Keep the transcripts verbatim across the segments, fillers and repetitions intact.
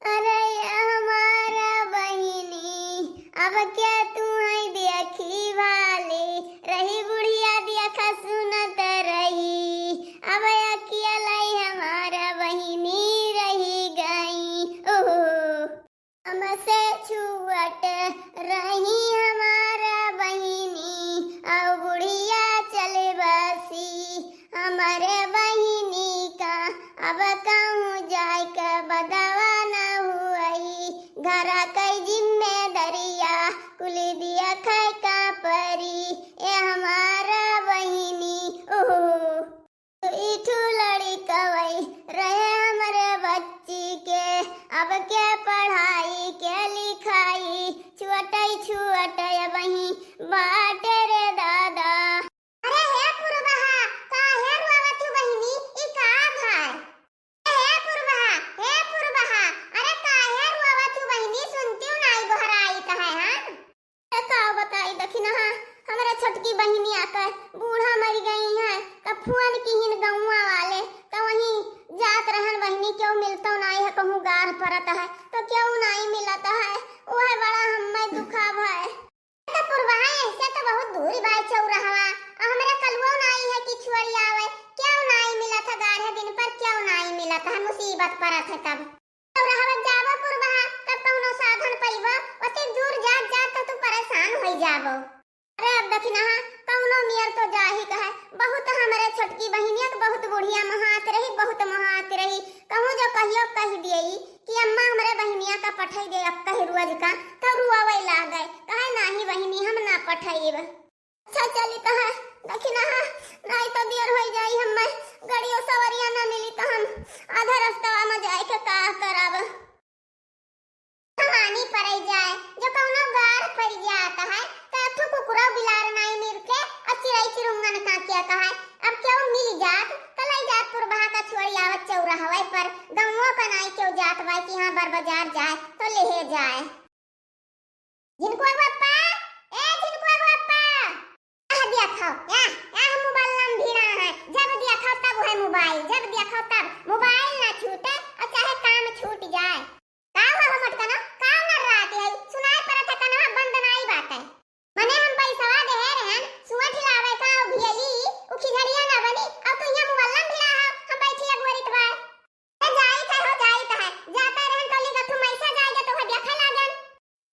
अरे ये हमार बहिनी, अब क्या तू है देखी वाली, रही बुढ़िया देखा सुनत रही, अब अकेलाई हमार बहिनी रही गई। ओहो, हमसे छुअट रही हमार बहिनी, अब बुढ़िया चल बसी। हमरे बहिनी का अब कहूँ जाए के बदवा न हुई, घरा के जिम्मेदारिया कुल दिया खाए का परी, ए हमार बहिनी। ओहो, इठू लड़िकवई रहे हमरे बच्ची के, अब के पढ़ाई के लिखाई, छुअटई छुअटई बही बाटे रे दादा। अरे हे पुरबहा, काहे रोवत हू बहिनी, ई का भाई? हे पुरबहा, हे पुरबहा, अरे काहे रोवत हू बहिनी, सुनती हूँ नाई गोहराई कहे, हाँ? ए, का बताई दखिनहा, हमरे छोटकी बहिनिया के बूढ़ा मर गई है, तब फोन किहिन गौवा वाले, तो वहीं जात रहन बहिनी, क्यों मिलतो नाई है, कहूँ गार परत है, तो क्यों नाई मिलत है, वह बड़ा हम्मे दुखा भय। तो पुरबहा ऐसे तो बहुत दूर बाय चौराहवा, और हमरे कलुओ नाई है कि छुअरी आवे, क्यों नाई मिलत है, गाढ़े दिन पर क्यों नाई मिलत है, मुसीबत परत है तब। चौराहवा जाबो पुरबहा, तब कौनो साधन पइबो, ओते दूर जात जात तो तू परेशान होई जाबो। अरे अब दखिनहा, कौनो मियर तो जाही कहे, बहुत हमरे छोटकी बहिनिया के बहुत बुढ़िया मोहात रही, बहुत मोहात रही। कहूँ जो कहियो कह दियई कि अम्मा हमरे बहिनिया का पठाई दे अब कहे रोज का, तो रुआवे लागे, कहे नाही बहिनी हम ना पठाइब। अच्छा चली तो है, दखिनहा, नाई तो देर होई जाई, हम्मे गड़ियो सवरिया ना मिली तो हम आधा रस्तवा में जाए के का करब। कहानी पड़ई जाए, जो कौनो गार पड़ जात है, तो अथु कुकुरो बिलार नाई मिलते, और चिड़ई चिरुंगन का क्या कहे, अब क्यों मिल जात, तो लई जात पुरबहा का छुअरी आवत चौराहवे पर, गौवो का नाई क्यों जात बाय कि हाँ बर बाजार जाए, तो लेहे जाए। झिनकुआ बप्पा, ए झिनकुआ बप्पा। यह देखो, या, या मोबाइल लम भिड़ा है। जब देखो तब है मोबाइल, जब देखो तब मोबाइल ना छूटे और चाहे काम छूट जाए। का हो, हो मोटकनो, का नर्रात है? सुनाई परत है कनवा बंद नाई बाटे। मने हम पैसवा देहे रहन, सुअठ लावे का उ भियली, उ खिचड़िया ना बनी, और तू यहाँ मोबाइल लम भिड़ा हो, हम बैठी अगुअरित बाय। ए, जाइत है हो, जाइत है। जाता रहन तो लिख तू मैसेज आइगे तो हो देखे लागन।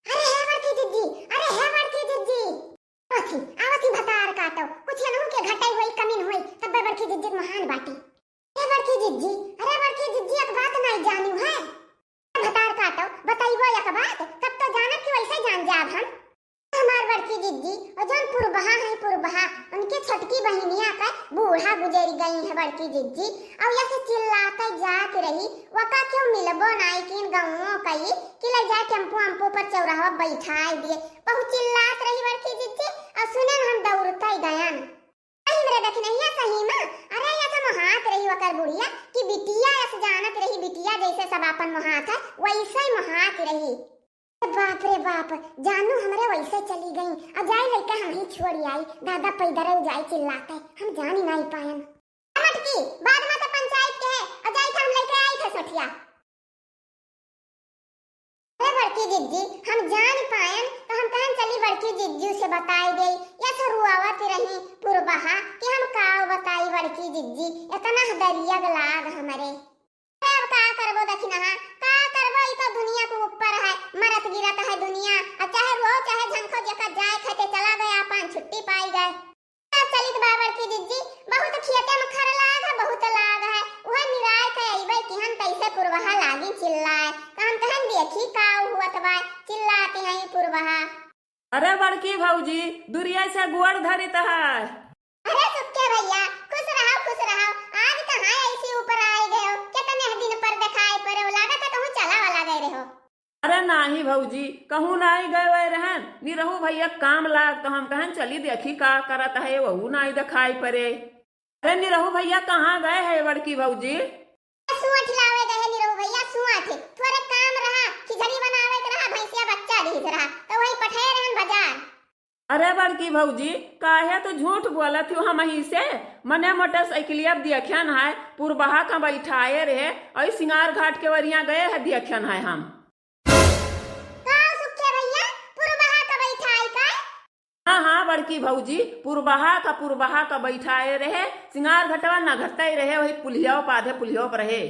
अरे हे बड़की जिज्जी, अरे हे बड़की जिज्जी। आवत ही, आवत ही भतार काटो। कुछ एनहू के घटाई होई, कमी न होई, तब्बे बड़की जिज्जी के महान बाटी। हे बड़की जिज्जी, अरे बड़की जिज्जी, एक बात नाई जानियो है। भतार काटो, बताइबो एक बात, तब तो जानब कि वैसे जान जाब हम। हमार बड़की जिज्जी, और जौन पुरबहा है पुरबहा, उनके छोटकी बहिनिया का बूढ़ा गुजर गई है बड़की जिज्जी, और ऐसे चिल्लाते जात रही, वका क्यों मिलबो नाई किन गौवों कई, कि ले जाए टेम्पो अम्पो पर चौराहा बैठाए दिए, बहुत चिल्लात रही बड़की जिज्जी, और सुनन हम दौड़ते गयन। सही में रे दखिनहिया, सही में। अरे, ये तो मोहात रही वकर बुढ़िया कि बिटिया, ऐसे जानत रही बिटिया जैसे सब आपन मोहात है, वैसे ही मोहात रही। बाप रे बाप, जानू हमरे वैसे चली गई। अब जाए लइका हम ही छोड़ी आई, दादा पैदल जाए चिल्लाते, हम जानी नाई पायन। मटकी, बाद में तो पंचायत के है, अब जाए हम लइका आई थे सोठिया। अरे बड़की जिज्जी, हम जान पायन तो हम कहन चली बड़की जिज्जू से बताई देई। या सरुआवत रही पुरबहा कि हम काव बताई बड़की जिज्जी, इतना दरिया लाग हमरे। अब का करबो दखिनहा, का करबो, ई तो दुनिया के ऊपर है, मरत गिरत है दुनिया। अब चाहे रो चाहे झंखो, जेकर जाए खाते चला गया, अपन छुट्टी पाई गए। अब चलित बा बड़की जिज्जी, बहुत खेते में खर लाग है, बहुत लाग है। उहे निराय के अइबे किहन तैसे पुरबहा लागी चिल्लाए। तो हम कहन देखी का हुअत बा, चिल्लाती हैं पुरबहा। अरे बड़की भौजी, दुरिया से गोड़ धरित है। अरे सुक्के भैया, खुश रहो, खुश रहो। आज कहाँ ऐसी ऊपर आए गए हो? कितने दिन पर दिखाई पड़े हो, लागत है कहूँ चला वाला गए रहे हो। अरे नाही भौजी, कहूँ नाही गए वए रहन। निरहू भैया काम लाग तो हम कहन चली देखी का करत है, वहू नाही दिखाई पड़े। अरे निरहू भैया कहाँ गए है बड़की भौजी? सुअठ लावे गए निरहू भैया, सुअठ। थोड़े काम रहा, खिचड़ी बनावे के रहा, भैंसिया बच्चा दीस रहा, तो वही पठे रहन बाजार। अरे बड़की भौजी, काहे तू झूठ बोलत हो हमही से? मने मोटरसाइकिलिया देखेन है, पुरबहा का बैठाए रहे, और सिंगार घाट के वरिया गए है, देखेन है हम। का सुखे भैया, पुरबहा का बैठाई का? हाँ, हाँ, बड़की भौजी, पुरबहा का, पुरबहा का बैठाए रहे, सिंगार घटवा न घटते रहे, वही पुलियो पाधे पुलियो पर रहे।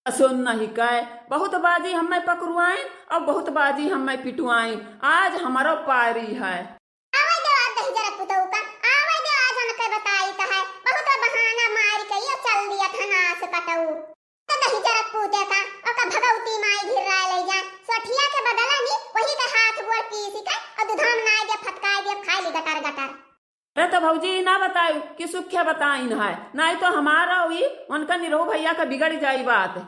असो नहीं कहे, बहुत बाजी हमें पकड़ुआइन और बहुत बाजी हमें पिटुआइन। आज हमारो पारी है। आवे दे आज दही जरत पुतऊ का, आवे दे आज उनके बताई का है। बहुत बहाना मार के ये चल दिया था नास कटऊ। तो दही जरत पूते का, ओका भगवती माई भिर्राए ले जाए। सोठिया के बदला नी, वही के हाथ गोड़ पीसी के, और दुधाम नाय दे फटकाए दे, खाई ली गटर गटर। अरे तो भौजी, ई ना बतायु कि सुख्या बताइन है, नाहीं तो हमार अउर ई उनका निरहू भैया का बिगड़ जाई बात।